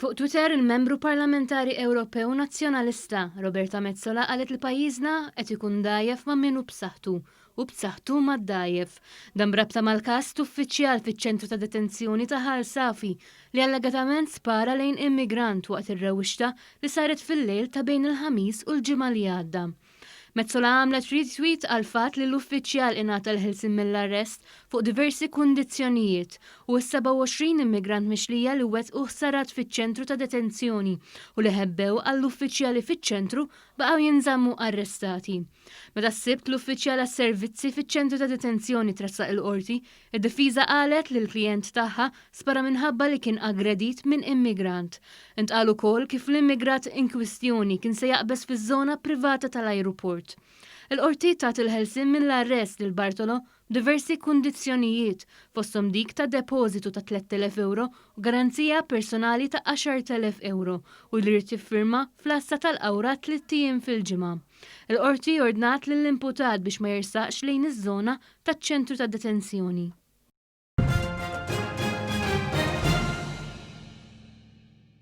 Fuq Twitter, il-Membru Parlamentari Ewropew Nazzjonalista, Roberta Metsola qalet li pajjiżna qed ikun dgħajjef ma' min hu b'saħħtu u b'saħħtu mad-dgħajjef. Dan b'rabta mal-każ t'uffiċjal fiċ-ċentru ta' detenzjoni ta' Ħal Safi li allegatament spara lejn immigrant waqt ir-rewwixta li saret fil-lejl ta' bejn il-Ħamis u l-Ġimgħa li għadda. Metsola għamlet retweet għall-fatt li l-uffiċjal ingħata l-ħelsien mill-arrest fuq diversi kundizzjonijiet u s-27 immigrant mixlija li wettqu ħsarat fiċ-ċentru ta' detenzjoni u li ħebbew għall-uffiċjali fiċ-ċentru baqgħu jinżammu arrestati. Meta s-Sibt l-uffiċjal għas-servizzi fiċ-ċentru ta' detenzjoni tressaq il-Qorti, Id-difiża qalet li l-klijent tagħha spara minħabba li kien aggredit minn immigrant. Intqal ukoll kif l-immigrat inkwistjoni kien se jaqbeż fiż-żona privata tal-ajruport. Il-Qorti tat il-ħelsien mill-arrest lil Bartolo b'diversi kundizzjonijiet, fosthom dik ta' depożitu ta' 3,000 ewro u garanzija personali ta' 10,000 ewro u li jrid jiffirma fl-għassa tal-Qawra tlitt ijiem fil-ġimgħa. Il-Qorti ordnat lill-imputat biex ma jersaqx lejn iż-żona taċ-ċentru ta' detenzjoni.